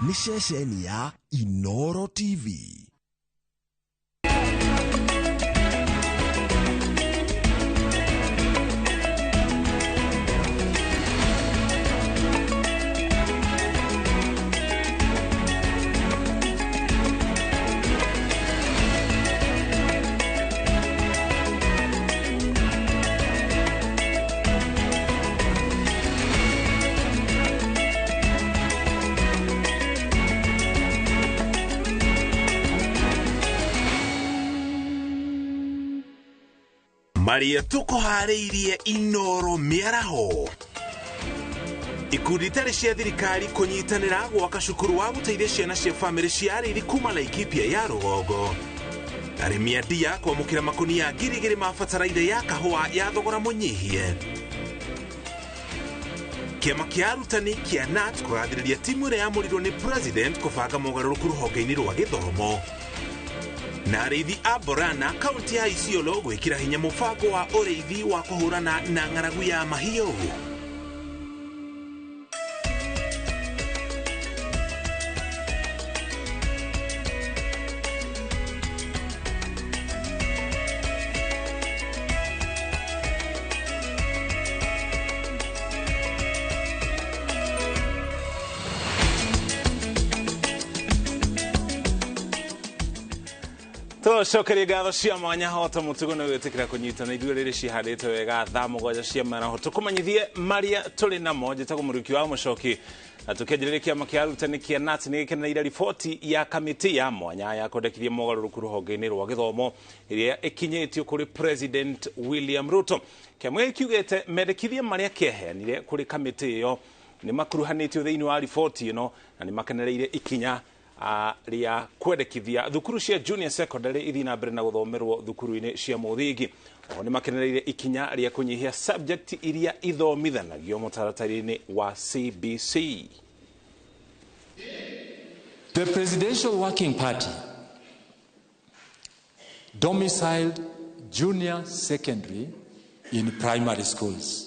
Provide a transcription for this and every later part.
Nĩ ceceni ya Inoro TV. Maria tukuharĩirie Inoro mĩaraho. Ikundi itarĩ cia thirikari kũnyitanĩra gwaka cukuru wa gũteithia ciana cia bamĩrĩ cia arĩithi kuma Laikipia ya rũgongo. Arĩmi a ndia kwamũkĩra makunia 2,000 ma bataraitha ya kahũa ya thogora mũnyihie. Kĩama kĩa arutani kĩa KNUT kũgathĩrĩria timu ĩrĩa yamũrirwo nĩ president kũbanga mogarũrũku rũhonge-inĩ rwa gĩthomo. Na arĩithi a Borana kaunti ya Isiolo gwĩkĩra hinya mũbango wa ũrĩithi wa kũhũrana na ng'aragu ya mahiũ. Tũcokerie ngatho cia mwanya hota mũtugo nĩ gwĩtĩkĩra kũnyitana ithuĩ rĩrĩ cihandĩte wega thaa 7 cia mĩaraho tũkũmenyithie maria tũrĩ namo. Njĩtagwo Mũrĩki wa Mũcoki na tũkĩanjĩrĩria kĩama kĩa arutani kĩa KNUT nĩ gĩkenereire riboti ya kamĩtĩ ya mwanya ya kwendekithia mogarũrũku rũhonge-inĩ rwa gĩthomo ĩrĩa ĩkinyĩtio kũrĩ President William Ruto. Kĩama gĩkĩ kiugĩte mendekithia marĩa kĩaheanire kũrĩ kamĩtĩ ĩyo nĩ makuruhanĩtio thĩinĩ wa riboti ĩno na nĩ makenereire ikinya rĩa kwendekithia thukuru cia junior secondary ithi na mbere na gũthomerwo thukuru-inĩ cia mũthingi. Oho nĩ makenereire ikinya rĩa kũnyihia subject iria ithomithanagio mũtaratara-inĩ wa CBC. The Presidential Working Party domiciled junior secondary in primary schools.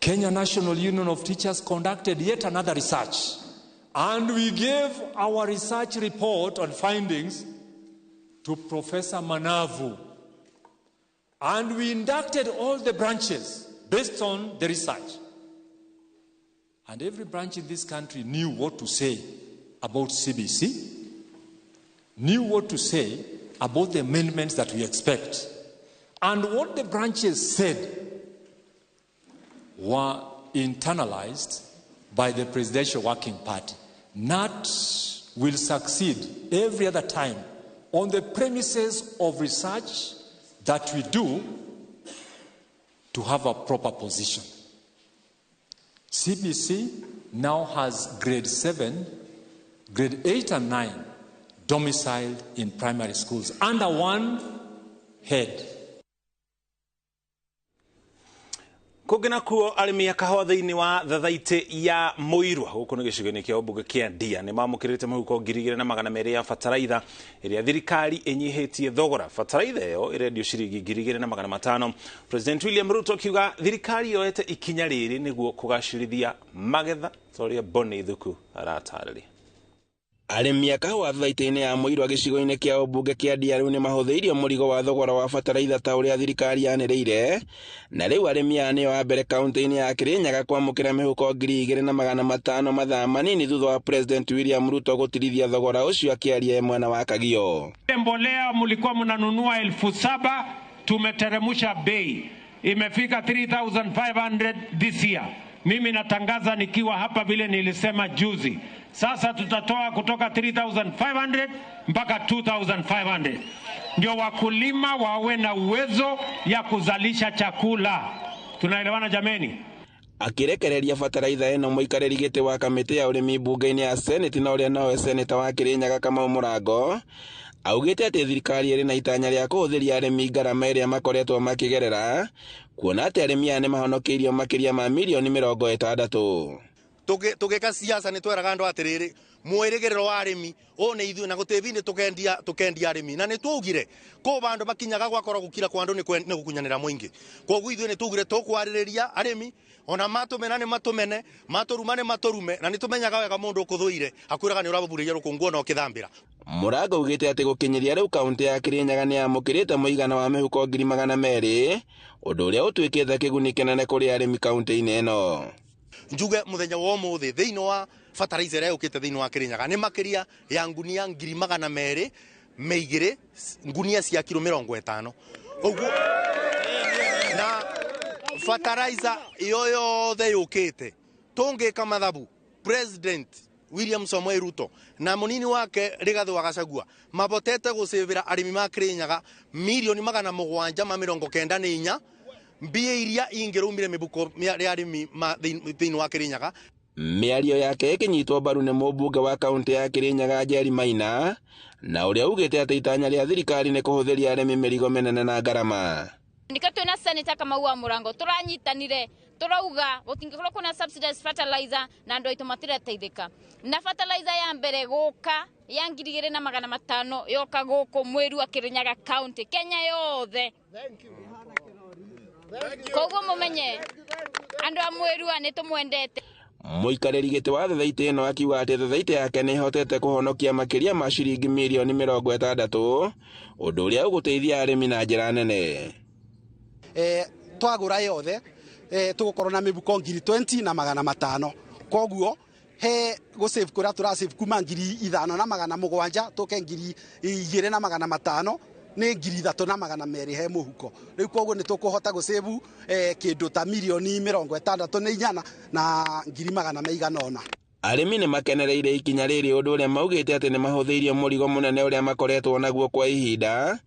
Kenya National Union of Teachers conducted yet another research, and we gave our research report on findings to Professor Manavu. And we inducted all the branches based on the research. And every branch in this country knew what to say about CBC, knew what to say about the amendments that we expect. And what the branches said were internalized by the Presidential Working Party. KNUT will succeed every other time on the premises of research that we do to have a proper position. CBC now has grade 7, grade 8 and 9 domiciled in primary schools under one head. Kũngĩ nakuo arĩmi a kahũa thĩinĩ wa thathaitĩ ya Mũirwa gũkũ nĩ gĩcigo-inĩ kĩa ũmbunge kĩa Ndia nĩ mamũkĩrĩte mĩhuko 2,200 ya bataraitha ĩrĩa thirikari ĩnyihĩtie thogora. Bataraitha ĩyo ĩrendio ciringi 2,500. President William Ruto akiuga thirikari yoete ikinya rĩrĩ nĩguo kũgacĩrithia magetha ta ũrĩa Bonny Thuku aratarĩria. Arĩmi a kahũa thathaitĩ-inĩ ya Mũirwa gĩcigo-inĩ kĩa ũmbunge kĩa Ndia rĩu nĩ mahũthĩirio mũrigo wa thogora wa bataraitha ta ũrĩa thirikari yanĩrĩire, na rĩu arĩmi aya nĩo a mbere kaunti-inĩ ya Kirinyaga kwamũkĩra mĩhuko 2,500 mathaa manini thutha wa President William Ruto gũtirithia thogora ũcio akĩaria mwena wa Kagio. Mbolea mlikuwa mnanunua 7,000, tumeteremusha bei imefika 3,500 this year. Mimi natangaza nikiwa hapa vile nilisema juzi. Sasa tutatoa kutoka 3,500 mpaka 2,500. Ndio wakulima wawe na uwezo ya kuzalisha chakula. Tunaelewana jameni? Akirekereria bataraitha ĩno mũikarĩri gĩtĩ wa kamĩtĩ ya ũrĩmi mbunge-inĩ ya Senate na ũrĩa nowe seneta wa Kirinyaga Kamau Mũrango augĩte atĩ thirikari ĩrĩ na itanya rĩa kũhũthĩria arĩmi ngarama ĩrĩa makoretwo makĩgerera kuona atĩ arĩmi aya nĩmahonokeirio makĩria ma mirioni 60. Tũgĩka siasa nĩ tweraga andũ atĩrĩrĩ, Mwĩrĩgĩrĩro wa arĩmi ũũ nĩ ithuĩ na gũtĩ bindi tukendia arĩmi na nĩ twaugire kũ bandũ makinyaga gwakorwo gũkira kwa andũ nĩ gũkunyanĩra mũingĩ. Kwoguo ithuĩ nĩ twaugire tũkwarĩrĩria arĩmi ona matũmena nĩ matũmene, matũruma nĩ matũrume, na nĩ tũmenyaga wega mũndũ ũkũthũire akwĩraga nĩ ũramũburĩria rũkũngũ ona ũkĩthambĩra. Mũrango ugĩte atĩ gũkinyĩria rĩu kaunti ya Kirinyaga nĩ yamũkĩrĩte mũigana wa mĩhuko 200,000, ũndũ ũrĩa ũtuĩkĩte kĩguni kĩnene kũrĩ arĩmi kaunti-inĩ ĩno. Njuge mũthenya wa ũmũthĩ thĩinĩ wa fertilizer ĩrĩa yũkĩte thĩinĩ wa Kirinyaga nĩ makĩria ya ngunia 202,000, ngunia cia kiro 50. Ũguo na fertilizer iyo yothe yũkĩte tũngĩka mathabu, President William Samoei Ruto na munini wake Rigathi wa Gachagua mabotete gũcĩvĩra arĩmi ma Kirinyaga 794,000,000 mbia iria ingĩrũmire mĩbuko ya arĩmi ma thĩinĩ wa Kirinyaga. Mĩario yake ĩkĩnyitwo mbaru nĩ mũmbunge wa kaunti ya Kirinyaga Njeri Maina, na ũrĩa ugĩte atĩ itanya rĩa thirikari nĩ kũhũthĩria arĩmi mĩrigo mĩnene na ngarama. Nikio twina Senator Kamau wa Murango turanyitanire turauga gutingĩkorwo kwĩna subsidized fertilizer na andũ aitũ matirateithĩka. Na fertilizer ya mbere gũka ya 2,500 yoka gũkũ Mwĩrua Kirinyaga County Kenya yothe. Koguo mumenye andũ a Mwĩrua nĩ tũmwendete. Mũikarĩri gĩtĩ wa thathaitĩ ĩno akiuga atĩ thathaitĩ yake nĩ ĩhotete kũhonokia makĩria ma ciringi 60,000,000, ũndũ ũrĩa ũgũteithia arĩmi na njĩra nene. Twagũra yothe tũgũkorwo na mĩbuko 20,500. Koguo he gũsave kũrĩa tũrasave kuma 5,700 tũke 2,500 nĩ 3,200 he mũhuko. Rĩu koguo nĩ tũkũhota gũsave kĩndũ ta 68 na 400,000. Arĩmi nĩ makenereire ikinya rĩrĩ, ũndũ ũrĩa maugĩte atĩ nĩ mahũthĩirio mũrigo mũnene ũrĩa makoretwo naguo kwa ihinda,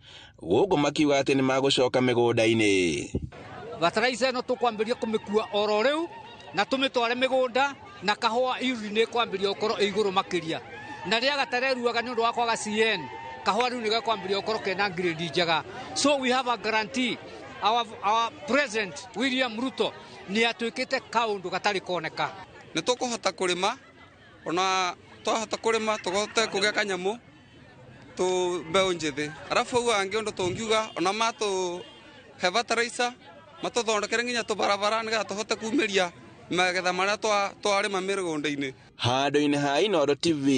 gũkũ makiuga atĩ nĩ magũcoka mĩgũnda-inĩ. Fertilizer ĩno tũkwambĩrĩria kũmĩkua oro rĩu na tũmĩtware mĩgũnda, na kahũa yield nĩ ĩkwambĩrĩria gũkorwo ĩ igũrũ makĩria. Na rĩrĩa gatareruaga nĩ ũndũ wa kwaga CN, kahũa rĩu nĩ gekwambĩrĩria gũkorwo kena grade njega. So we have a guarantee. Our president William Ruto nĩ atuĩkĩte kaũndũ gatarĩ koneka. Nĩ tũkũhota kũrĩma, ona twahota kũrĩma tũhote kũgĩa kanyamũ tũ mbeũ njĩthĩ. Arabu hau hangĩ ũndũ tũngiuga ona matũhe fertilizer matũthondekere nginya tũbarabara nĩgetha tũhote kumĩria magetha marĩa twarĩma mĩgũnda-inĩ. Handũ-inĩ ha Inooro TV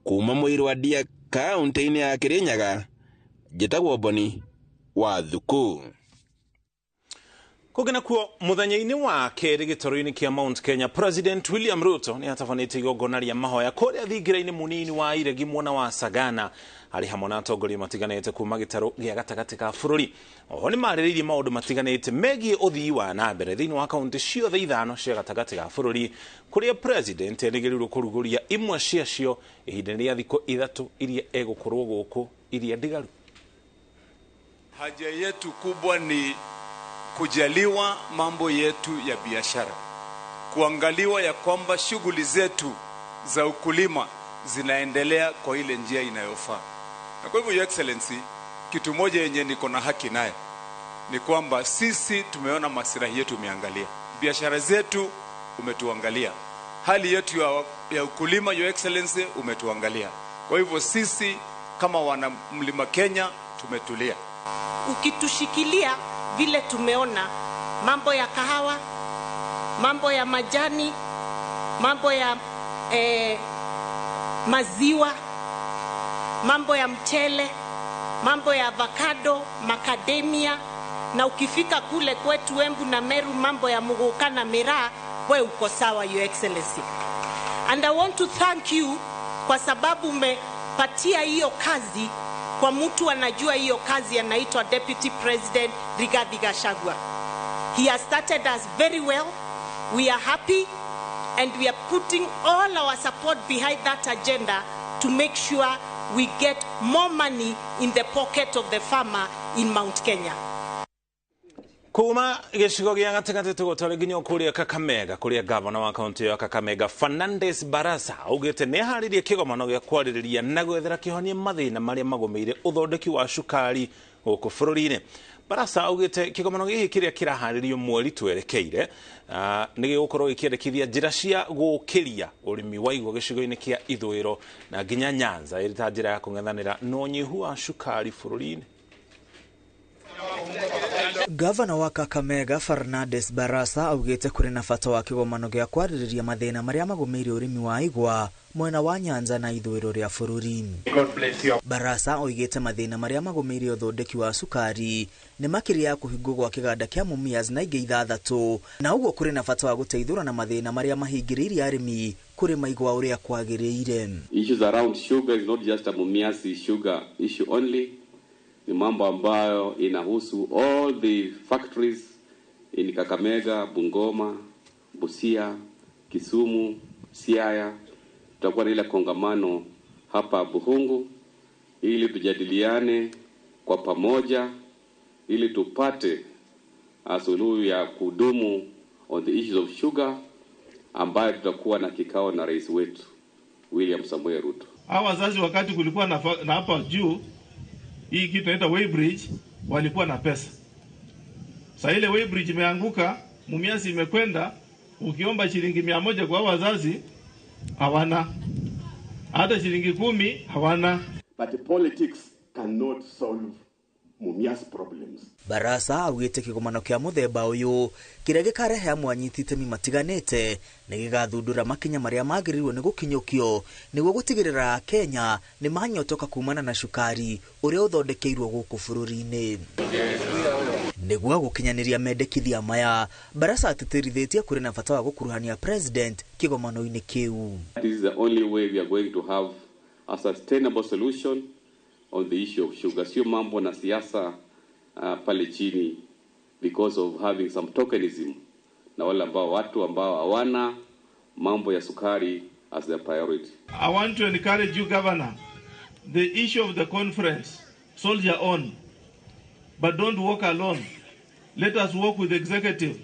kuma Mũirũ wa Ndia kaunti-inĩ ya Kirinyaga, njĩtagwo Boni wa Thuku. Kũngĩ nakuo mũthenya-inĩ wa kerĩ gĩtarũ-inĩ kĩa Mount Kenya, President William Ruto nĩ atabanĩtie igongona rĩa mahoya kũrĩa thingira-inĩ mũnini wa Iregi mwena wa Sagana, arĩ hamwe na atongoria matiganĩte kuma gĩtarũ gĩa gatagatĩ ka bũrũri. Oho nĩ marĩrĩirie maũndũ matiganĩte megiĩ ũthii wa na mbere thĩinĩ wa kaunti ciothe 5 cia gatagatĩ ga bũrũri, kũrĩa President erĩgĩrĩirwo kũrugũria imwe ciacio ihinda rĩa thikũ 3 iria egũkorwo gũkũ iria ndigaru. Haja yetu kubwa ni kujaliwa mambo yetu ya biashara, kuangaliwa ya kwamba shughuli zetu za ukulima zinaendelea kwa ile njia inayofaa. Na kwa hivyo, Your Excellency, kitu moja yenye niko na haki naye ni kwamba sisi tumeona maslahi yetu, umeangalia biashara zetu, umetuangalia hali yetu ya ukulima, Your Excellency, umetuangalia. Kwa hivyo sisi kama wana Mlima Kenya tumetulia. Ukitushikilia vile tumeona mambo ya kahawa, mambo ya majani, mambo ya maziwa, mambo ya mchele, mambo ya avocado, macadamia, na ukifika kule kwetu Embu na Meru mambo ya muguka na miraa, we uko sawa, Your Excellency. And I want to thank you kwa sababu umepatia hiyo kazi kwa mtu anajua hiyo kazi, anaitwa Deputy President Rigathi Gachagua. He has started us very well. We are happy and we are putting all our support behind that agenda to make sure we get more money in the pocket of the farmer in Mount Kenya. Kuma gĩcigo gĩa gatagatĩ tũgũtware nginya kũrĩa Kakamega, kũrĩa gavana wa kaunti ya Kakamega Fernandes Barasa augĩte nĩ aharĩrie kĩgomano gĩa kwarĩrĩria na gwethera kĩhonia mathĩna marĩa magũmĩire ũthondeki wa cukari gũkũ bũrũri-inĩ. Barasa augite kigomano giki kiria kiraharirio mweri twerekeire ni gigukorwo gikiendekithia njira cia gukiria urimi wa igwa gicigo-ini kia ithũĩro na nginya Nyanza iri ta njira ya kung'ethanira na unyihu wa cukari bũrũri-inĩ. Gavana wa Kakamega Fernandes Barasa augite kuri na bata wa kigomano gĩa kwarĩrĩria mathĩna marĩa magũmĩire ũrĩmi wa igwa mwena wa Nyanza na ithũĩro rĩa bũrũri. Barasa oigĩte mathĩna marĩa magũmĩire ũthondeki wa cukari nĩ makĩria ya kũhingwo gwa kĩganda kĩa Mumias na ingĩ 6 na ũguo kũrĩ na bata wa gũteithũra na mathĩna marĩa mahingĩrĩirie arĩmi kũrĩma igwa ũrĩa kwagĩrĩire. Issues around sugar is not just a Mumias sugar issue only. Ni mambo ambayo inahusu all the factories in Kakamega, Bungoma, Busia, Kisumu, Siaya. Tutakuwa na ile kongamano hapa Buhungu ili tujadiliane kwa pamoja ili tupate suluhu ya kudumu on the issues of sugar, ambayo tutakuwa na kikao na rais wetu William Samoei Ruto. Hawa wazazi wakati kulikuwa na hapa juu hii kitu inaitwa weighbridge walikuwa na pesa. Sasa ile weighbridge imeanguka, Mumias imekwenda, ukiomba shilingi 100 kwa wazazi hawana. Hata shilingi 10 hawana. But politics cannot solve Mumias problems. Barasa augite kigomano kia muthemba uyu kiria gikarehe amwe anyiti itemi matiganite ni gigathundura makinya maria magirirwo ni gukinyukio niguo gutigirira Kenya ni manyotoka kumana na cukari uria uthondekeirwo guku bururi-ini. Niguo gukinyaniria mendekithia maya, Barasa atitirithitie kuri na bata wa gukuruhania president kigomano-ini kiu. This is the only way we are going to have a sustainable solution on the issue of sugar. Sio mambo na siasa pale chini because of having some tokenism na wale ambao watu ambao hawana mambo ya sukari as their priority. I want to encourage you, Governor, the issue of the conference, soldier on, but don't walk alone. Let us work with the executive.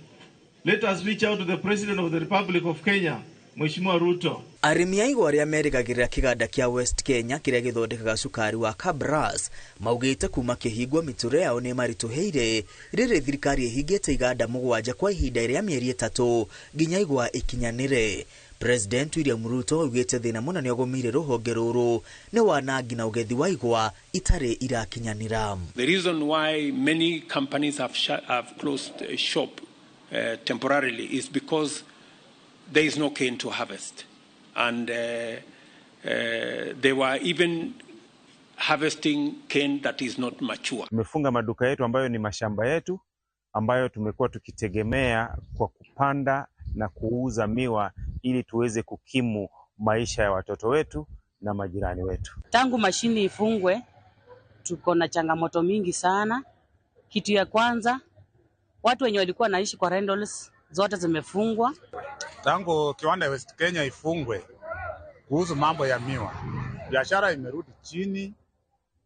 Let us reach out to the President of the Republic of Kenya, Mheshimiwa Ruto. Arĩmi a igwa arĩa merĩgagĩrĩra kĩganda kĩa West Kenya kĩrĩa gĩthondekaga cukari wa Kabras maugĩte kuma kĩhingwo mĩtũrĩre yao nĩ maritũhĩire rĩrĩ thirikari ĩhingĩte iganda 7 kwa ihinda rĩa mĩeri 3 nginya igwa ikinyanĩre. President William Ruto augĩte thĩna mũnene ũgũmĩire rũhonge rũrũ nĩ wanangi na ũgethi wa igwa itarĩ irakinyanĩra. The reason why many companies have closed shop temporarily is because there is no cane to harvest. And they were even harvesting cane that is not mature. Tumefunga maduka yetu ambayo ni mashamba yetu ambayo tumekuwa tukitegemea kwa kupanda na kuuza miwa ili tuweze kukimu maisha ya watoto wetu na majirani wetu. Tangu mashini ifungwe tuko na changamoto mingi sana. Kitu ya kwanza, watu wenye walikuwa naishi kwa rentals zote zimefungwa. Tangu kiwanda West Kenya ifungwe kuhusu mambo ya miwa, biashara imerudi chini,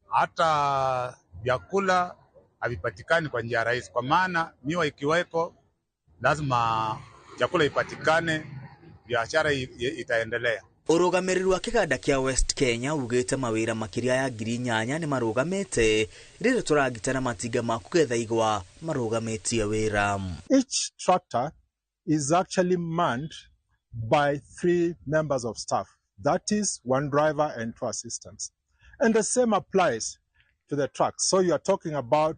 hata vyakula havipatikani kwa njia rahisi, kwa maana miwa ikiweko lazima chakula ipatikane, biashara itaendelea. Urugamiriri wa kiganda kia West Kenya ugite mawira makiria ya 8,000 ni marugamite riri turagita na matinga ma kugetha igwa marugamitie wira. Each tractor is actually manned by 3 members of staff. That is 1 driver and 2 assistants. And the same applies to the trucks. So you are talking about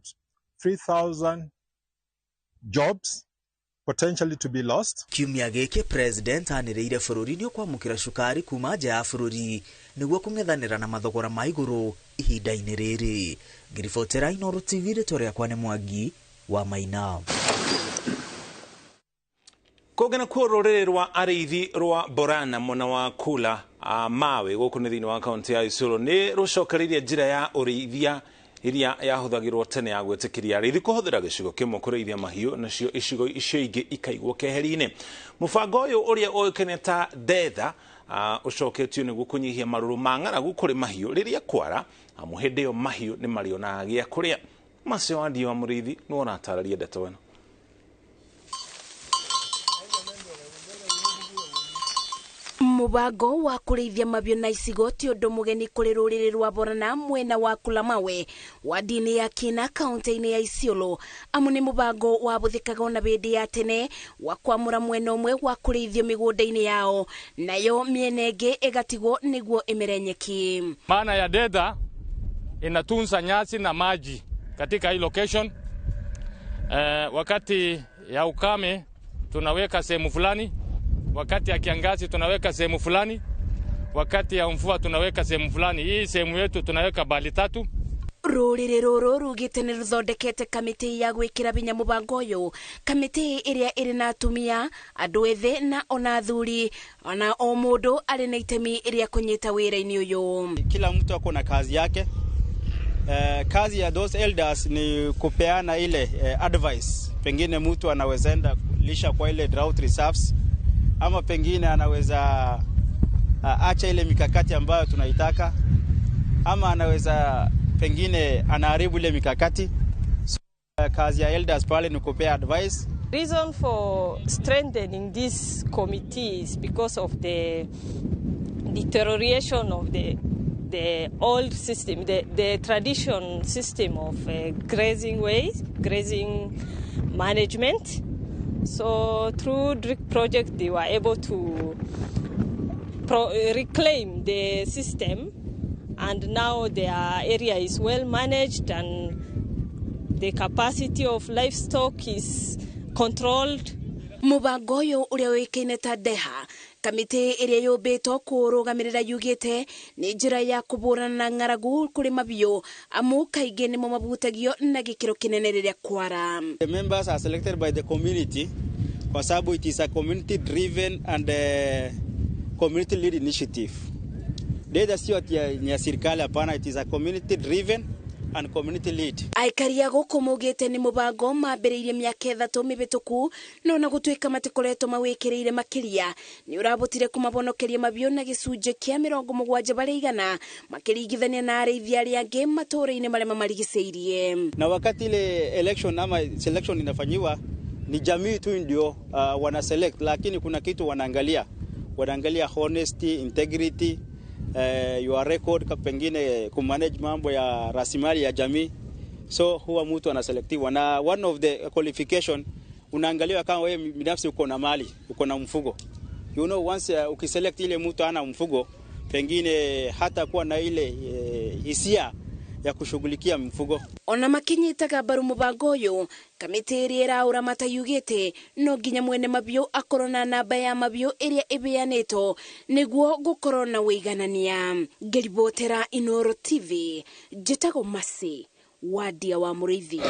3,000 jobs potentially to be lost. Kiumia giki president anĩrĩire bũrũri nĩ ũkwamũkĩra cukari kuma nja ya bũrũri nĩguo kũng'ethanĩra na mathogora ma igũrũ ihinda-inĩ rĩrĩ. Ngiribotera Inooro TV, rĩtwa rĩakwa nĩ Mwangi wa Maina. Kũngĩ nakuo rũrĩrĩ rwa arĩithi rwa Borana mwena wa Kula Mawe gũkũ nĩ thĩinĩ wa kaunti ya Isiolo nĩ rũcokereirie njĩra ya ũrĩithia iria yahuthagirwo tene ya gwĩtĩkĩria arĩithi kũhũthĩra gĩcigo kĩmwe kũrĩithia mahiũ nacio icigo icio ingĩ ikaigwo keheri-inĩ. Mũbango ũyũ ũrĩa ũĩkaine ta Ndetha ũcoketio nĩguo kũnyihia marũrũ ma ng'aragu kũrĩ mahiũ rĩrĩa kwara, amu hĩndĩ ĩyo mahiũ nĩ marĩonaga gĩa kũrĩa. Macio wa Ndio wa Mũrĩithi nĩwe ũratarĩria ndeto ĩno. Mubango wa kurithia mabiũ na icigo ti ũndũ mũgeni kũrĩ rũrĩrĩ rwa Borana mwena wa Kulamawe wadi-inĩ ya Kina kaunti-inĩ ya Isiolo, amu nĩ mũbango wabũthĩkaga ona hĩndĩ ya tene wa kwamũra mwena ũmwe wa kũrĩithio mĩgũnda-inĩ yao nayo mĩena ĩngĩ ĩgatigwo nĩguo ĩmere nyeki. Maana ya deda inatunza nyasi na maji katika hii location. Wakati ya ukame tunaweka sehemu fulani, wakati ya kiangazi tunaweka sehemu fulani, wakati ya mvua tunaweka sehemu fulani. Hii sehemu yetu tunaweka bali tatu. Rũrĩrĩ rũrũ rugĩte nĩ rũthondekete kamĩtĩ ya gwĩkĩra hinya mũbango ũyũ, kamĩtĩ ĩrĩa ĩrĩ na atumia, andũ ethĩ na ona athuri, ona o mũndũ arĩ na itemi rĩa kũnyita wĩra-inĩ ũyũ. Kila mtu ako na kazi yake. Kazi ya those elders ni kupeana ile advice. Pengine mtu anaweza enda lisha kwa ile drought reserves, ama pengine anaweza acha ile mikakati ambayo tunaitaka, ama anaweza pengine anaharibu ile mikakati. So, kazi ya elders pale ni kupea advice. Reason for strengthening this committee is because of the deterioration of the old system, the tradition system of grazing ways, grazing management. So through DRIC project, they were able to reclaim the system, and now their area is well managed and the capacity of livestock is controlled. Mũbango ũyũ ũrĩa ũĩkaine ta Deha, kamĩtĩ ĩrĩa yũmbĩtwo kũrũgamĩrĩra yugĩte nĩ njĩra ya kũhũrana na ng'aragu kũrĩ mabiũ, amu kaingĩ nĩmo mabutagio na gĩkĩro kĩnene rĩrĩa kwara. The members are selected by the community kwa sababu it is a community driven and community led initiative. Data sio ati ya serikali, hapana, it is a community driven and community lead. Aikari a gũkũ maugĩte nĩ mũbango mambĩrĩirie mĩaka 3 mĩhĩtũku, no na gũtuĩka matikoretwo mawĩkĩrĩire makĩria nĩ ũrabotire kũmabonokeria mabiũ na gĩcunjĩ kĩa 70% makĩringithania na arĩithi arĩa angĩ matũũra-inĩ marĩa mamarigicĩirie. Na wakati ile election ama selection inafanyiwa ni jamii tu ndio wana select, lakini kuna kitu wanaangalia. Wanaangalia honesty, integrity, your record, pengine kumanage mambo ya rasilimali ya jamii. So huwa mtu anaselektiwa, na one of the qualification unaangaliwa kama wewe binafsi uko na mali, uko na mfugo. You know, once ukiselect ile mtu ana mfugo, pengine hata kuwa na ile hisia ya kushughulikia mfugo. Ona makinyitaga mbaru mũbango ũyũ, kamĩtĩ ĩrĩa ĩraũramata yugĩte no nginya mwene mabiũ akorwo na namba ya mabiũ ĩrĩa ĩbeanĩtwo nĩguo gũkorwo na ũiganania. Ngĩribotera Inooro TV, njĩtagwo Mercy Wadia wa Mũrĩithi.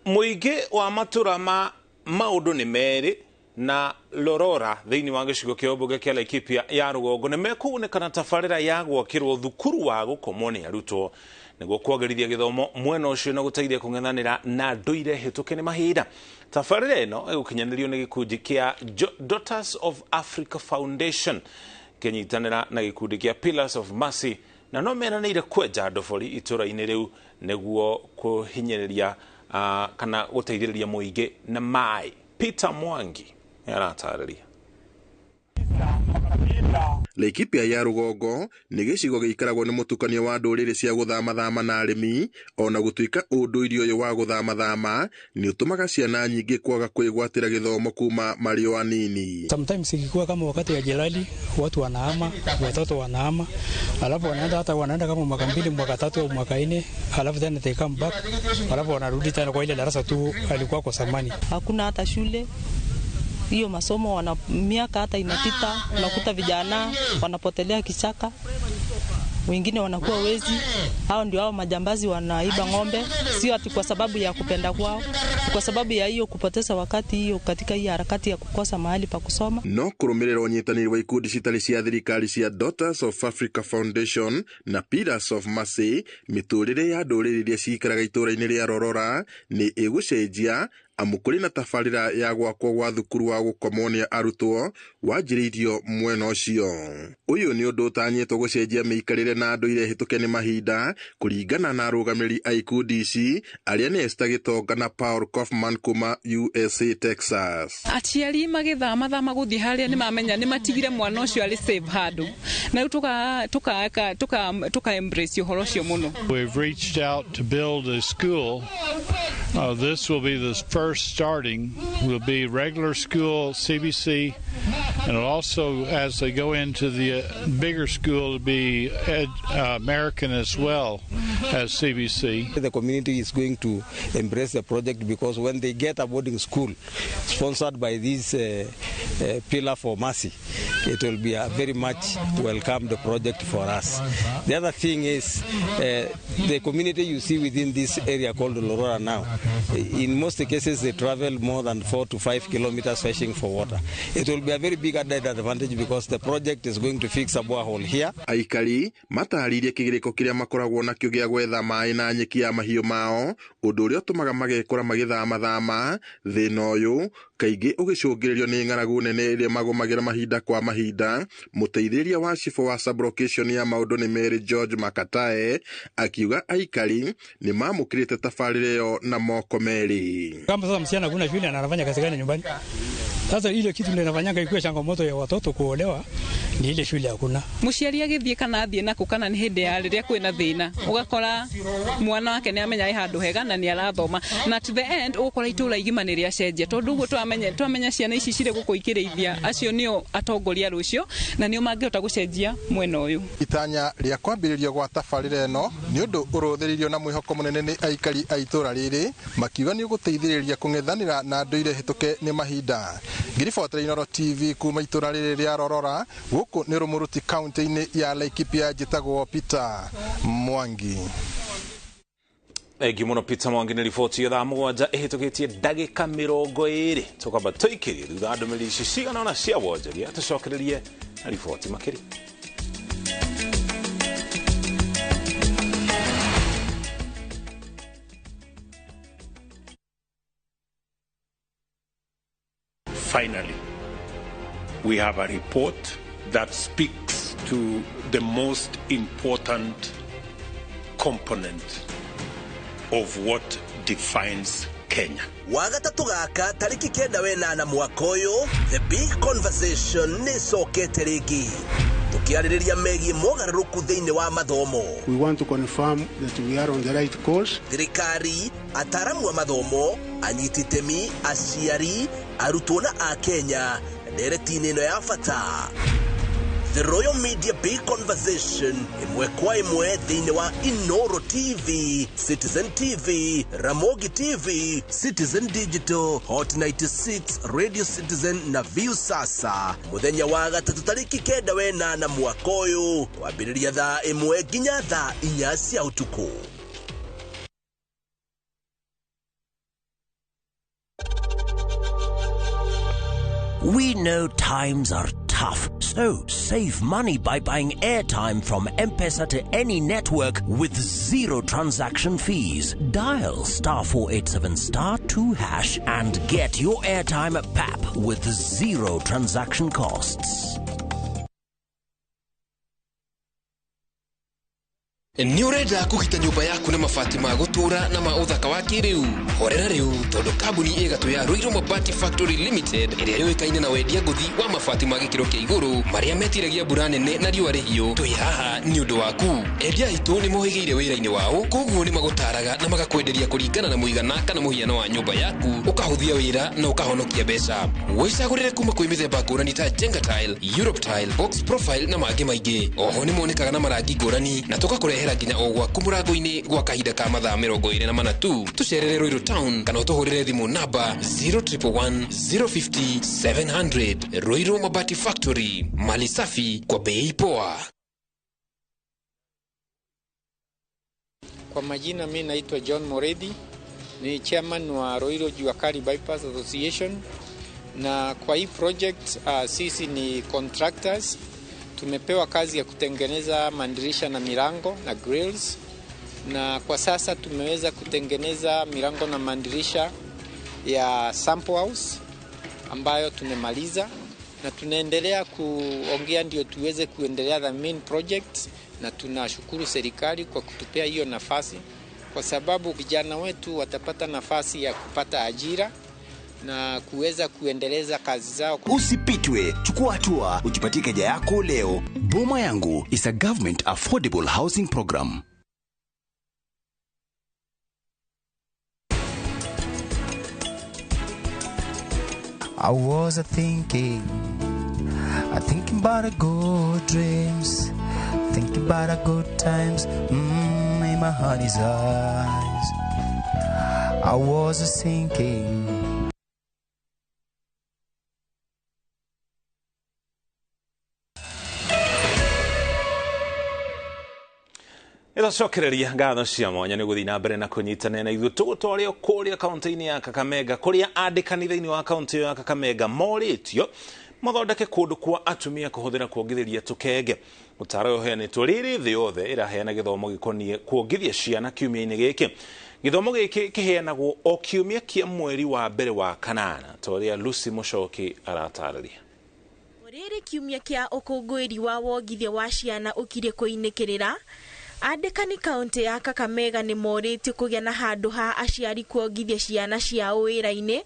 Mũingĩ wa matũra ma maũndũ nĩ merĩ na Lorora thĩinĩ wa gĩcigo kĩa ũmbunge kĩa Laikipia ya rũgongo nĩ mekũgunĩka na tabarĩra ya gwakĩrwo thukuru wa gũkomwo nĩ arutwo nĩguo kwagĩrithia gĩthomo mwena ũcio na gũteithia kũng'ethanĩra na ndũire hĩtũke nĩ mahinda. Tabarĩra ĩno ĩgũkinyanĩrio nĩ gĩkundi kĩa Daughters of Africa Foundation kĩnyitanĩra na gĩkundi kĩa Pillars of Mercy, na no meranĩire kwenja ndobori itũra-inĩ rĩu nĩguo kũhinyĩrĩria kana gũteithĩrĩria mũingĩ na maĩ. Peter Mwangi aratarĩria. Laikipia ya rũgongo nĩ gĩcigo gĩikaragwo nĩ mũtukanio wa ndũrĩrĩ cia gũthamathama na arĩmi, ona gũtuĩka ũndũire ũyũ wa gũthamathama nĩ ũtũmaga ciana nyingĩ kwaga kwĩgwatĩra gĩthomo kuma marĩ o anini. Sometimes ikikuwa kama wakati ya jelali, watu wanahama, watoto wanahama, alafu wanaenda hata wanaenda kama mwaka 2, mwaka 3 au mwaka 4, alafu then they come back, alafu wanarudi tena kwa ile darasa tu alikuwa kwa zamani. Hakuna hata shule hiyo masomo, wana miaka hata inapita, unakuta vijana wanapotelea kichaka, wengine wanakuwa wezi. Hao ndio hao majambazi wanaiba ng'ombe, sio ati kwa sababu ya kupenda kwao, kwa sababu ya hiyo kupoteza wakati hiyo katika hii harakati ya kukosa mahali pa kusoma. No kũrũmĩrĩra ũnyitanĩri wa ikundi citarĩ cia thirikari cia Daughters of Africa Foundation na Pillars of Mercy, mĩtũrĩre ya ndũrĩrĩ iria cikaraga itũũra-inĩ rĩa Rorora nĩ ĩgũcenjia Amu kũrĩ na tabarĩra ya gwakwo gwa thukuru wa gũkomwo nĩ arutwo wanjĩrĩirio mwena ũcio. Ũyũ nĩ ũndũ ũtanyĩtwo gũcenjia mĩikarĩre na ndũire hĩtũke nĩ mahinda kũringana na arũgamĩrĩri a ikundi ici arĩa nĩ Esther Gitonga na Paul Kaufman kuma USA Texas. Aciari magĩthama thama gũthiĩ harĩa nĩ mamenya nĩ matigire mwana ũcio arĩ safe handũ na rĩu tuka embrace ũhoro ũcio mũno. We've reached out to build a school. This will be the first starting, will be regular school, CBC, and it'll also, as they go into the bigger school, it'll be American as well as CBC. The community is going to embrace the project because when they get a boarding school sponsored by this Pillar for Mercy, it will be a very much welcomed project for us. The other thing is the community you see within this area called Lorora now, in most cases they travel more than 4 to 5 kilometers fishing for water. It will be a very big added advantage because the project is going to fix a borehole here. Aikari matarĩirie kĩgirĩko kĩrĩa makoragwo nakĩo gĩa gwetha maĩ na nyeki ya mahiũ mao, ũndũ ũrĩa ũtũmaga magekora magĩthamathama. Thĩna ũyũ kaingĩ ũgĩcũngĩrĩrio nĩ ng'aragu nene ĩrĩa magũmagĩra mahinda kwa mahinda. Mũteithĩrĩria wa cibũ wa sublocation ya maũndũ nĩ Mary George Makatae akiuga aikari nĩ mamũkĩrĩte tabarĩra ĩyo na moko merĩ. Kama sasa msichana kuna shule na anafanya kazi gani nyumbani? Sasa ile kitu ndio inafanyanga ikuwe changamoto ya watoto kuolewa ni ile shule hakuna. Muciari agithie kana athie naku kana ni hindi ya riria kwina thina ugakora mwana wake ni amenya ai handu hega na ni arathoma, na to the end ugukora itura igima ni riacenjia tondu uguo twamenya ciana ici cire guku ikiriithia acio nio atongoria rucio na nio mangihota gucenjia mwena uyu. Itanya ria kwambĩrĩrio gwa tabarĩra ĩno nĩ ũndũ ũrũthĩrĩirio na mwĩhoko mũnene nĩ aikari a itũra rĩrĩ makiuga nĩ ũgũteithĩrĩria kũng'ethanĩra na ndũire hĩtũke nĩ mahinda. Ngiribotera Inooro TV kuma itũra rĩrĩ rĩa Rorora gũkũ nĩ Rũmũrũti kaunti-inĩ ya Laikipia, njĩtagwo Peter Mwangi. Thengiũ mũno Peter Mwangi nĩ riboti ya thaa 7 ĩhĩtũkĩtie ndagĩka 20. Tũkwamba tũikĩrie thutha wa ndũmĩrĩri ici cigana ũna cia wonjoria tũcokererie na riboti makĩria. Finally, we have a report that speaks to the most important component of what defines Kenya. Wagatatu gaka tariki 9 wenana mwaka ũyũ, The Big Conversation nĩ ĩcokete rĩngĩ tukiarĩrĩria megiĩ mogarũrũku thĩinĩ wa mathomo. We want to confirm that we are on the right course. Thirikari, ataramu a mathomo, anyiti itemi, aciari, arutwo na akenya ndereti-inĩ ĩno ya bata. The Royal Media Big Conversation ĩmwe kwa ĩmwe thĩinĩ wa Inooro TV, Citizen TV, Ramogi TV, Citizen Digital, Hot 96, Radio Citizen na View Sasa mũthenya wa gatatũ tarĩki 9 wenana mwaka ũyũ kwambĩrĩria thaa 1 nginya thaa 4 cia ũtukũ. We know times are tough, so save money by buying airtime from M-Pesa to any network with zero transaction fees. Dial *487*2# and get your airtime at PAP with zero transaction costs. Nĩ ũrenda kũgita nyũmba yaku na mabati ma gũtũũra na ma ũthaka wa kĩrĩu? Horera rĩu tondũ kambuni ĩgatũ ya Ruiru Mabati Factory Limited ĩrĩa yũĩkaine na wendia ngũthi wa mabati ma gĩkĩro kĩa igũrũ marĩa metiragia mbura nene na riũa rĩhiũ, twĩ haha nĩ ũndũ waku. Endia aitũ nĩ mohĩgĩire wĩra-inĩ wao, koguo nĩ magũtaraga na magakwenderia kũringana na mũigana kana mũhiano wa nyũmba yaku, ũkahũthia wĩra na ũkahonokia mbeca. Wĩcagũrĩre kuma kwĩ mĩthemba ngũrani ta Jenga Tile, Europe Tile, Box Profile na mangĩ maingĩ. Oho nĩ monekaga na marangi ngũrani na tũgakũrehera nginya o gwaku mũrango-inĩ gwa kahinda ka mathaa 24 tu. Tũcerere Ruiru Town kana ũtũhũrĩre thimũ namba 0111 050 700. Ruiru Mabati Factory, mali safi kwa bei poa. Kwa majina mimi naitwa John Moredi, ni chairman wa Ruiru Juakali Bypass Association, na kwa hii project sisi ni contractors. Tumepewa kazi ya kutengeneza madirisha na milango na grills, na kwa sasa tumeweza kutengeneza milango na madirisha ya sample house ambayo tumemaliza na tunaendelea kuongea ndio tuweze kuendelea the main project, na tunashukuru serikali kwa kutupea hiyo nafasi, kwa sababu vijana wetu watapata nafasi ya kupata ajira na kuweza kuendeleza kazi zao. Usipitwe, chukua hatua, ujipatie keja yako leo. Boma Yangu is a government affordable housing program. I was thinking about a good dreams, thinking about a good times, in my honey's eyes. I was thinking. Ĩtũcokereria ngatho cia mwanya nĩ gũthiĩ na mbere na kũnyitanĩra na ithuĩ tũgũtware kũrĩa kaũntĩ-inĩ ya Kakamega kũrĩa andĩkani thĩinĩ wa kaũntĩ ya Kakamega morĩtio mathondeke kũndũ kwa atumia kũhũthĩra kuongithĩria tũkenge. Ũtaaro ũyũ ũheanĩtwo rĩrĩ thĩ yothe ĩraheana gĩthomo gĩkoniĩ kuongithia ciana kiumia-inĩ gĩkĩ. Gĩthomo gĩkĩ kĩheanagwo o kiumia kĩa mweri wa mbere wa kanana ta ũrĩa Lucy Mũcoki aratarĩria. Rĩrĩ kiumia kĩa ũkũngũĩri wa wongithia wa ciana ũkirie kũinĩkĩrĩra, andĩkani kaũntĩ ya Kakamega nĩ morĩtio kũgĩa na handũ ha aciari kuongithia ciana ciao wĩra-inĩ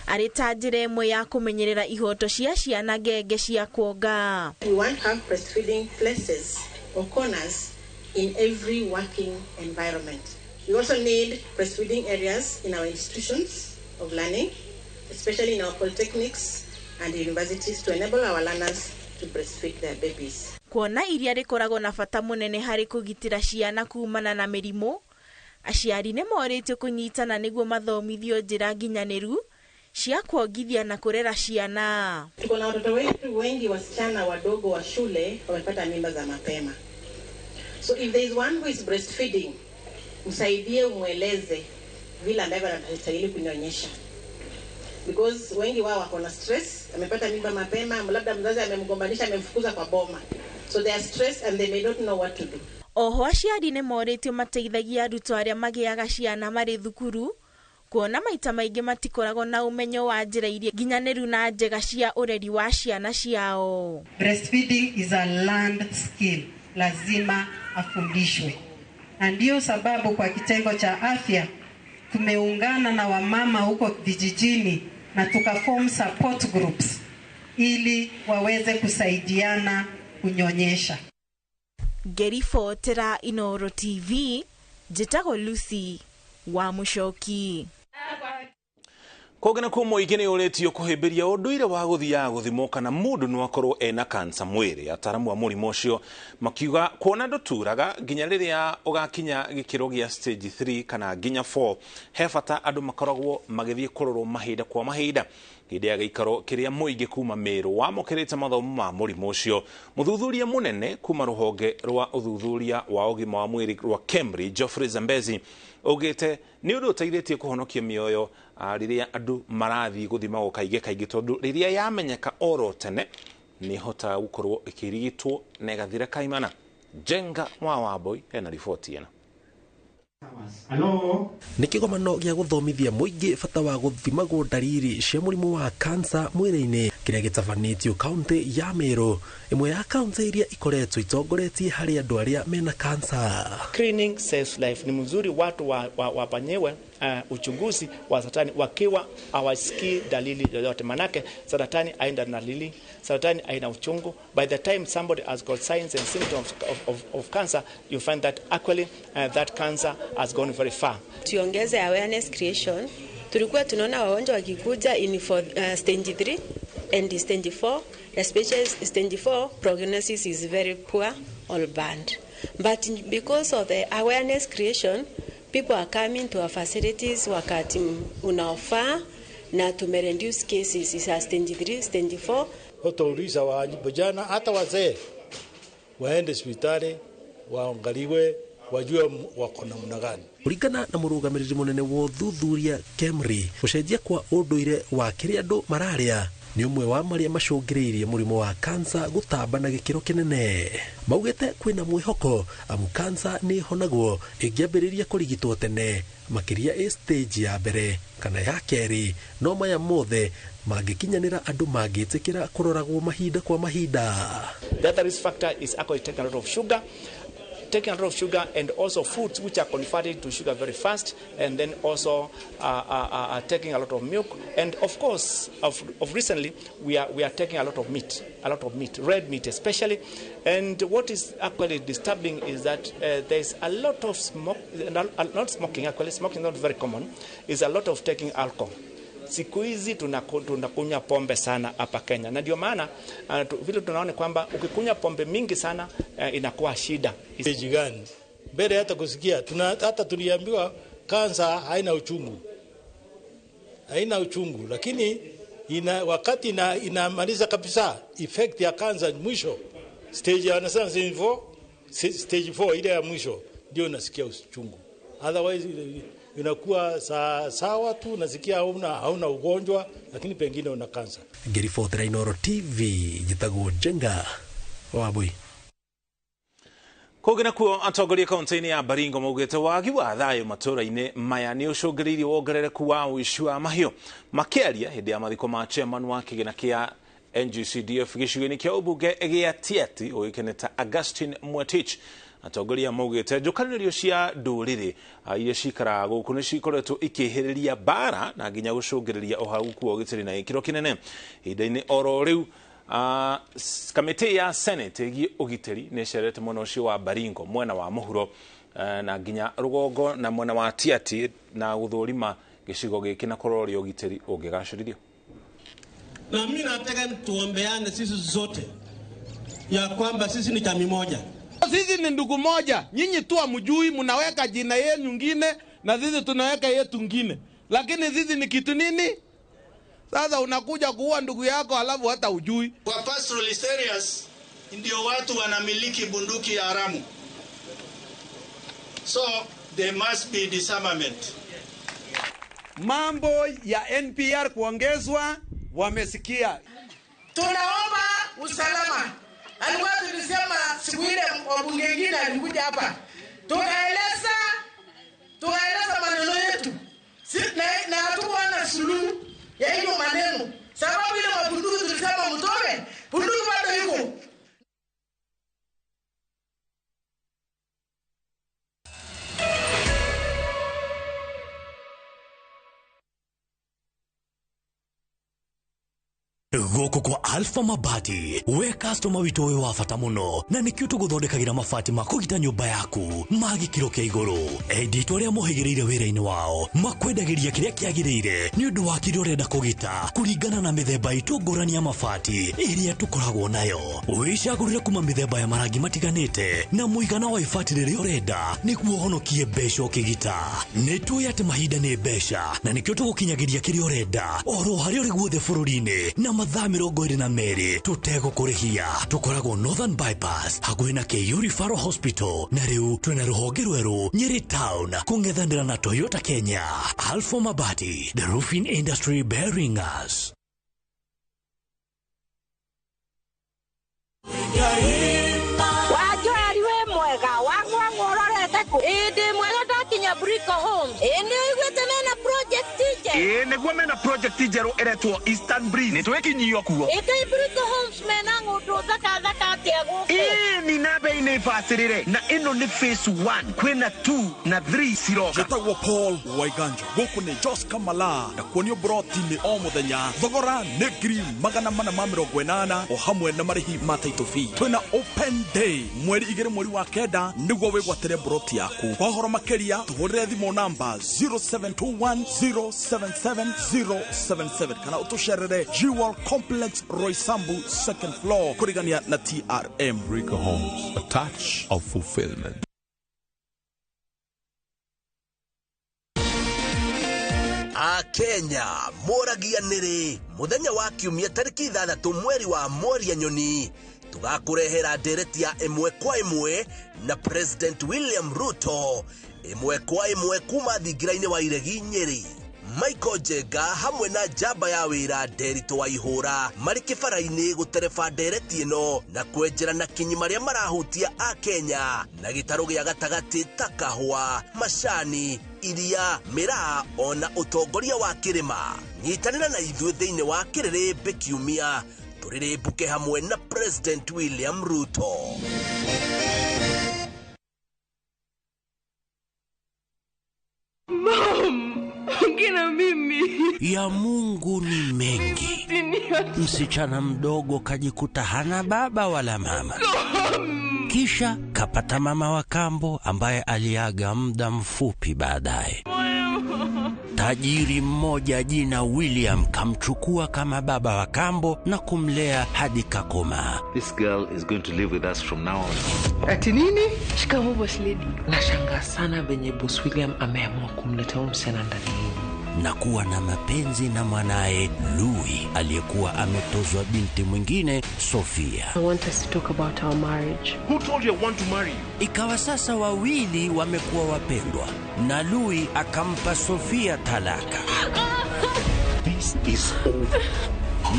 arĩ ta njĩra ĩmwe ya kũmenyerera ihoto cia ciana ngenge cia kuonga. We want to have breastfeeding places or corners in every working environment. We also need breastfeeding areas in our institutions of learning, especially in our polytechnics and universities, to enable our learners to breastfeed their babies. Kuona iria rĩkoragwo na bata mũnene harĩ kũgitĩra ciana kumana na mĩrimũ, aciari nĩ morĩtio kũnyitana nĩguo mathomithio njĩra nginyanĩru cia kuongithia na kũrera ciana. Tuko na watoto wetu wengi wasichana wadogo wa shule wamepata mimba za mapema. So if there is one who is breastfeeding, msaidie, umweleze vile ambavyo anastahili kunyonyesha. Because wengi wao wako na stress, amepata mimba mapema, labda mzazi amemgombanisha, amemfukuza kwa boma. So they are stressed and they may not know what to do. Oho aciari nĩ morĩtio mateithagia arutwo arĩa magĩaga ciana marĩ thukuru kuona maita maingĩ matikoragwo na ũmenyo wa njĩra iria nginyanĩru na njega cia ũreri wa ciana ciao. Breastfeeding is a learned skill, lazima afundishwe. Na ndio sababu kwa kitengo cha afya tumeungana na wamama huko vijijini na tukaform support groups ili waweze kusaidiana kunyonyesha. Ngeribotera Inooro TV, njĩtagwo Lucy wa Mũcoki. Kũngĩ nakuo mũingĩ nĩ ũrĩtio kũhĩmbĩria ũndũire wa gũthiaga gũthimwo kana mũndũ no akorwo ena kansa mwĩrĩ. Ataaramu a mũrimũ ũcio makiuga kuona ndũturaga nginya rĩrĩa ũgakinya gĩkĩro gĩa stage 3 kana nginya 4, he bata andũ makoragwo magĩthiĩ kũrorwo mahinda kwa mahinda. Hĩndĩ ya gĩikaro kĩrĩa mũingĩ kuma Meru wamũkĩrĩte mathomo ma mũrimũ ũcio, mũthuthuria mũnene kuma rũhonge rwa ũthuthuria wa ũgima wa mwĩrĩ rwa KEMRI Geoffrey Zambezi augĩte nĩ ũndũ ũteithĩtie kũhonokia mĩoyo rĩrĩa andũ marathiĩ gũthimagwo kaingĩ kaingĩ, tondũ rĩrĩa yamenyeka oro tene nĩ ĩhotaga gũkorwo ĩkĩrigitwo na ĩgathira kaimana. Jenga wa Wambui ena riboti ĩno. Nĩ kĩgomano gĩa gũthomithia mũingĩ bata wa gũthimagwo ndariri cia mũrimũ wa kansa mwĩrĩ-inĩ kĩrĩa gĩtabanĩtio kaũntĩ ya Meru, ĩmwe ya kaũntĩ iria ikoretwo itongoretie harĩ andũ arĩa mena kansa. Screening saves life. Ni mzuri watu wafanyiwe uchunguzi wa saratani wakiwa hawasikii dalili yoyote, manake saratani haina dalili, saratani haina uchungu. By the time somebody has got signs and symptoms of cancer, you find that actually that cancer has gone very far. Tuongeze awareness creation. Tulikuwa tunaona wagonjwa wakikuja in for stage 3 and stage 4, especially stage 4 prognosis is very poor or bad. But because of the awareness creation, people are coming to our facilities wakati unaofaa na tumereduce cases za stage 3, stage 4. Tutauliza vijana hata wazee waende hospitali waangaliwe, wajue wako namna gani. Kũringana na mũrũgamĩrĩri mũnene wa ũthuthuria KEMRI, gũcenjia kwa ũndũire wa kĩrĩa andũ mararĩa Nĩ ũmwe wa marĩa macũngĩrĩirie mũrimũ wa kansa gũtamba na gĩkĩro kĩnene. Maugĩte kwĩna mwĩhoko amu kansa nĩ ĩhonagwo ĩngĩambĩrĩria kũrigitwo tene, makĩria ĩ stage ya mbere kana ya kerĩ, no maya mothe mangĩkinyanĩra andũ mangĩtĩkĩra kũroragwo mahinda kwa mahinda. The other risk factor is actually taking a lot of sugar. Taking a lot of sugar and also foods which are converted to sugar very fast, and then also taking a lot of milk, and of course, of recently we are taking a lot of meat, red meat especially. And what is actually disturbing is that there's a lot of smoke, not smoking actually, smoking is not very common, is a lot of taking alcohol. Siku hizi tunakunywa pombe sana hapa Kenya, na ndio maana vile tunaona kwamba ukikunywa pombe mingi sana inakuwa shida. Stage gani? Mbele hata kusikia hata tuliambiwa kansa haina uchungu. Haina uchungu, lakini wakati inamaliza kabisa effect ya kansa mwisho. Stage wanasema stage 4 ile ya mwisho ndio unasikia uchungu. Otherwise inakuwa sawa tu, nasikia hauna ugonjwa lakini pengine una kansa. Ngĩribotera Inooro TV njĩtagwo Njenga Wambui. Kũngĩ nakuo atongoria kaunti-inĩ ya Baringo maugĩte wagi wa thayũ matũũra-inĩ maya nĩ ũcũngĩrĩirie wongerereku wa ũici wa mahiũ. Makĩaria hĩndĩ ya mathiko ma chairman wa kĩgĩna kĩa NGCDF gĩcigo-inĩ kĩa ũmbunge gĩa Tiaty ũĩkaine ta Augustine Mwetich, atongoria maugĩte njũkanĩrĩrio cia ndũrĩrĩ iria cikaraga gũkũ nĩ cikoretwo ikĩhĩrĩria mbara na nginya gũcũngĩrĩria ũhaguku wa ũgitĩri na gĩkĩro kĩnene. Ihinda-inĩ oro rĩu kamĩtĩ ya Senate ĩgiĩ ũgitĩri nĩ ĩcerete mwena ũcio wa Baringo mwena wa mũhuro na nginya rũgongo na mwena wa Tiaty na gũthũrima gĩcigo gĩkĩ na kũrora ũrĩa ũgitĩri ũngĩgacĩrithio. Na mimi nataka tuombeane sisi zote ya kwamba sisi ni jamii moja. Sisi ni ndugu moja, nyinyi tu hamjui, mnaweka jina yenu nyingine na sisi tunaweka yetu nyingine. Lakini sisi ni kitu nini? Sasa unakuja kuua ndugu yako alafu hata hujui. Kwa pastoralist areas ndio watu wanamiliki bunduki ya haramu. So there must be disarmament. Mambo ya NPR kuongezwa wamesikia. Tunaomba usalama. Alikuwa tulisema siku ile wabunge wengine alikuja hapa. Tukaeleza maneno yetu. Na hatukuwa na suluhu ya hiyo maneno. Sababu ile mabunduki tulisema mtoe, bunduki bado yuko. Gũkũ kwa Alpha Mabati we customer witũ wĩ wa bata mũno na nĩkĩo tũgũthondekagĩra mabati ma kũgita nyũmba yaku ma gĩkĩro kĩa igũrũ. Endi arĩa mohĩgĩrĩire wĩra-inĩ wao makwendagĩria kĩrĩa kĩagĩrĩire nĩ ũndũ wa kĩrĩa ũrenda kũgita kũringana na mĩthemba itũ ngũrani ya mabati ĩrĩa tũkoragwo nayo. Wĩcagũrĩre kuma mĩthemba ya marangi matiganĩte na mũigana wa ibati rĩrĩa ũrenda nĩguo ũhonokie mbeca ũkĩgita. Nĩ tũĩ atĩ mahinda nĩ mbeca na nĩkĩo tũgũkinyagĩria kĩrĩa ũrenda oro harĩa ũrĩ guothe bũrũri-inĩ na mathaa 22 tũtegũkũrĩhia. Tũkoragwo Northern Bypass hakuhĩ na KU Referral Hospital na rĩu twĩna rũhonge rwerũ Nyeri Town kũng'ethanĩra na Toyota Kenya. Alpha Mabati, the roofing industry bearing us. Wajoari we mwega wang'wang'ororete kũ ĩndĩ mwega ndakinya Brico Homes ĩ nĩ ũiguĩte mena project njerũ. Ĩ nĩguo mena project njerũ ĩretwo Eastern Breeze. Nĩ twĩkinyio kuo. Ĩkai Brico Homes mena ng'ũndũ thaka thaka atĩa gũkũ? Ĩ ni na bei nĩ bacĩrĩre na ĩno nĩ phase 1 kwĩna 2 na 3 ciroka. Njĩtagwo Paul Waiganjo gũkũ nĩ Jos Kamala na kuonio broti-inĩ o mũthenya thogora nĩ 480,000 o hamwe na marĩhi ma title fee. Twĩna open day mweri 2 mweri wa 9 nĩguo wĩgwatĩre broti yaku. Kwa ũhoro makĩria tũhũrĩre thimũ namba 0721077077 kana ũtũcerere Jewel Complex Roysambu second floor kũrigania na TRM. Rico Homes, a touch of fulfillment. Akenya moragia nĩrĩ mũthenya wa kiumia tarĩki 6 mweri wa Mworia Nyoni tũgakũrehera ndereti ya ĩmwe kwa ĩmwe na President William Ruto ĩmwe kwa ĩmwe kuma thingira-inĩ wa Iregi Nyeri. Michael Njenga hamwe na njamba ya wĩra Nderitu wa Ihũra marĩ kĩbara-inĩ gũtereba ndereti ĩno na kwenjera na kinyi marĩa marahutia Akenya na gĩtarũ gĩa gatagatĩ ta kahũa, macani, iria, mĩraa ona ũtongoria wa kĩrĩma. Nyitanĩra na ithuĩ thĩinĩ wa Kĩrĩrĩmbĩ kiumia tũrĩrĩmbũke hamwe na President William Ruto. Mom, ongea mimi. Ya Mungu ni mengi. Msichana mdogo kajikuta hana baba wala mama. Kisha kapata mama wa kambo ambaye aliaga muda mfupi baadaye. Tajiri mmoja jina William kamchukua kama baba wa kambo na kumlea hadi kakomaa. This girl is going to live with us from now on. Ati nini? Shikamoo boss lady. Nashangaa sana venye boss William ameamua kumleta huyu msichana ndani yenu. Na kuwa na mapenzi na mwanae Louis aliyekuwa ametozwa binti mwingine Sofia. I want us to talk about our marriage. Who told you I want to marry you? Ikawa sasa wawili wamekuwa wapendwa na Louis akampa Sofia talaka. This is over.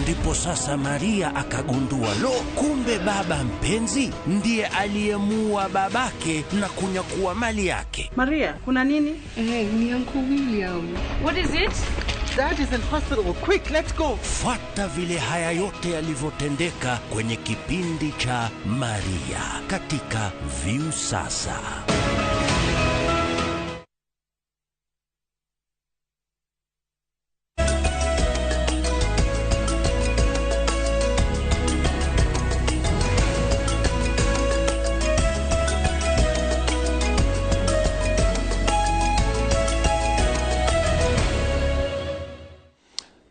Ndipo sasa Maria akagundua, lo, kumbe baba mpenzi ndiye aliyemuua babake na kunyakua mali yake. Maria, kuna nini? Ni Uncle William. What is it? Dad is in hospital. Quick, let's go. Fuata vile haya yote yalivyotendeka kwenye kipindi cha Maria katika Viusasa.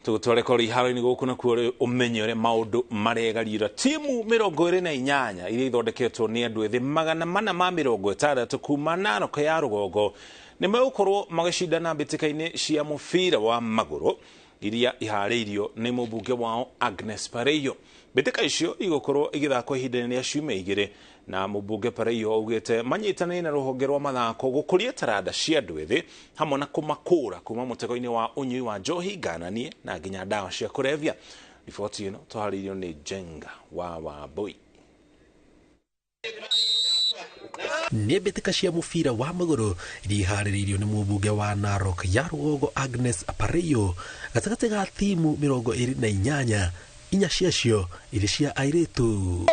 Tugutware kori iharo-inĩ gũkũ nakuo rĩ ũmenye ũrĩa maũndũ maregarira. Timu 28 iria ithondeketwo nĩ andũ ethĩ 460 kuma Narok ya rũgongo nĩ megũkorwo magĩcindana mbĩtĩka-inĩ cia mũbira wa magũrũ iria iharĩirio nĩ mũmbunge wao Agnes Pareiyo. Mbĩtĩka icio igũkorwo igĩthakwo ihinda-inĩ rĩa ciumia igĩrĩ na mũmbunge Pareiyo augĩte manyitanĩire na rũhonge rwa mathako gũkũria taranda cia andũ ethĩ hamwe na kũmakũra kuma mũtego-inĩ wa ũnyui wa njohi ngananie na nginya ndawa cia kũrebia. Riboti ĩno tũharĩirio nĩ Njenga wa Wambui. Nĩ mbĩtĩka cia mũbira wa magũrũ iria iharĩrĩirio nĩ mũmbunge wa Narok ya rũgongo Agnes Pareiyo gatagatĩ ga timu 28, inya ciacio irĩ cia airĩtu.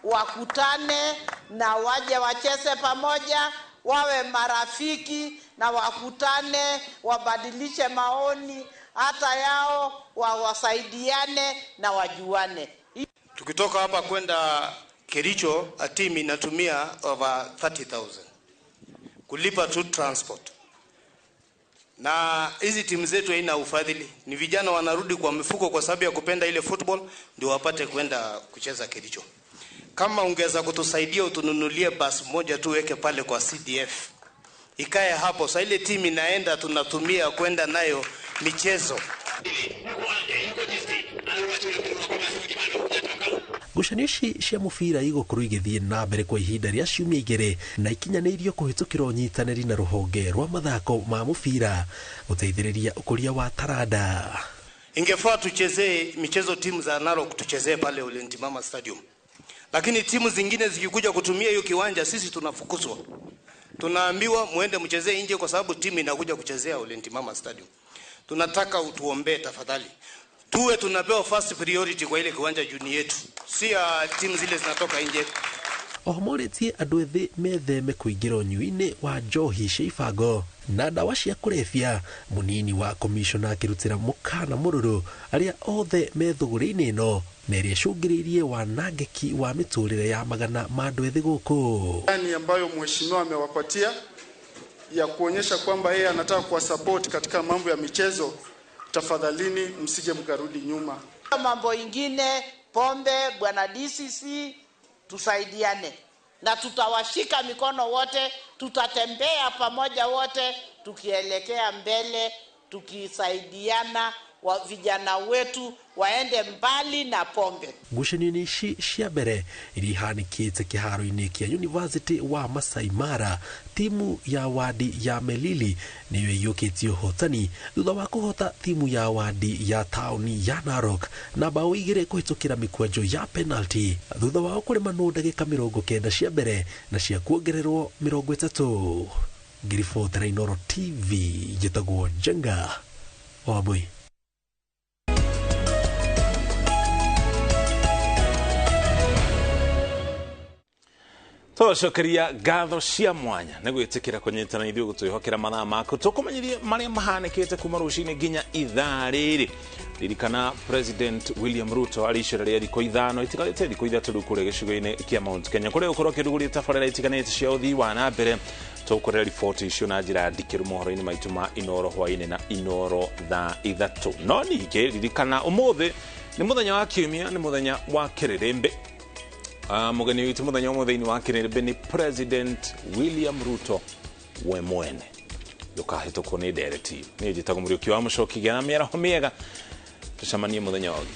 Wakutane na waje wacheze pamoja, wawe marafiki na wakutane, wabadilishe maoni hata yao, wawasaidiane na wajuane. Tukitoka hapa kwenda Kericho, a team inatumia over 30,000 kulipa tu transport. Na hizi timu zetu haina ufadhili, ni vijana wanarudi kwa mifuko kwa sababu ya kupenda ile football ndio wapate kwenda kucheza Kericho. Kama ungeweza kutusaidia utununulie bus moja tu weke pale kwa CDF, ikae hapo. Sasa ile timu inaenda tunatumia kwenda nayo michezo. Ngucanio ici cia mũbira igũkorwo igĩthiĩ na mbere kwa ihinda rĩa ciumia igĩrĩ na ikinyanĩirio kũhĩtũkĩra ũnyitanĩri na rũhonge rwa mathako ma mũbira gũteithĩrĩria ũkũria wa taranda. Ingefaa tuchezee michezo timu za Narok tuchezee pale Ole Ntimama Stadium. Lakini timu zingine zikikuja kutumia hiyo kiwanja sisi tunafukuzwa. Tunaambiwa muende mchezee nje kwa sababu timu inakuja kuchezea Ole Ntimama Stadium. Tunataka utuombee tafadhali. Tuwe tunapewa first priority kwa ile kiwanja juni yetu. Si ya timu zile zinatoka nje. Oho morĩtie andũ ethĩ metheme kũingĩra ũnyui-inĩ wa njohi cia ibango na ndawa cia kũrebia. Mũnini wa komishona akĩrutĩra mũkana mũrũrũ arĩa othe me thũgũrĩ-inĩ ĩno na ĩrĩa ĩcũngĩrĩirie wanangĩki wa mĩtũrĩre ya magana ma andũ ethĩ gũkũ. Yani ambayo mheshimiwa amewapatia ya kuonyesha kwamba yeye anataka kuwasupport katika mambo ya michezo, tafadhalini msije mkarudi nyuma. Mambo ingine pombe, bwana DCC, tusaidiane na tutawashika mikono wote, tutatembea pamoja wote tukielekea mbele, tukisaidiana wa vijana wetu waende mbali na pombe. Ngucanio-inĩ ici cia mbere iria ihanĩkĩte kĩharo-inĩ kĩa University wa Masai Mara, timu ya wadi ya Melili nĩyo ĩiyũkĩtie ũhotani thutha wa kũhota timu ya wadi ya taũni ya Narok na bao 2 kũhĩtũkĩra mĩkwanjo ya penalty thutha wao kũrĩmanwo ndagĩka 90 cia mbere na cia kuongererwo 30. Ngiribotera Inooro TV, njĩtagwo Njenga Wambui. Tũcokeria ngatho cia mwanya nĩ gwĩtĩkĩra kũnyitana ithuĩ gũtwĩhokera mathaa maku tũkũmenyithie marĩa mahanĩkĩte kuma rũcinĩ nginya ithaa rĩrĩ. Ririkana President William Ruto arĩ icera rĩa thikũ 5 itigarĩte thikũ 3 rĩu kũrĩa gĩcigo-inĩ kĩa Mount Kenya kũrĩa gũkorwo akĩrugũria tabarĩra itiganĩte cia ũthii wa na mbere. Tũkũrera riboti icio na njĩra ndikĩru mohoro-inĩ maitũ ma Inooro hwaĩ-inĩ na Inooro thaa 3. No ningĩ ririkana ũmũthĩ nĩ mũthenya wa kiumia, nĩ mũthenya wa kĩrĩrĩmbĩ. Mũgeni witũ mũthenya ũmwe thĩinĩ wa kĩrĩrĩmbĩ nĩ President William Ruto we mwene. Ndũkahĩtũkwo nĩ ndereti. Niĩ njĩtagwo Mũriũki wa Mũcoki, gĩa na mĩaraho mĩega, tũcemanie mũthenya ũngĩ.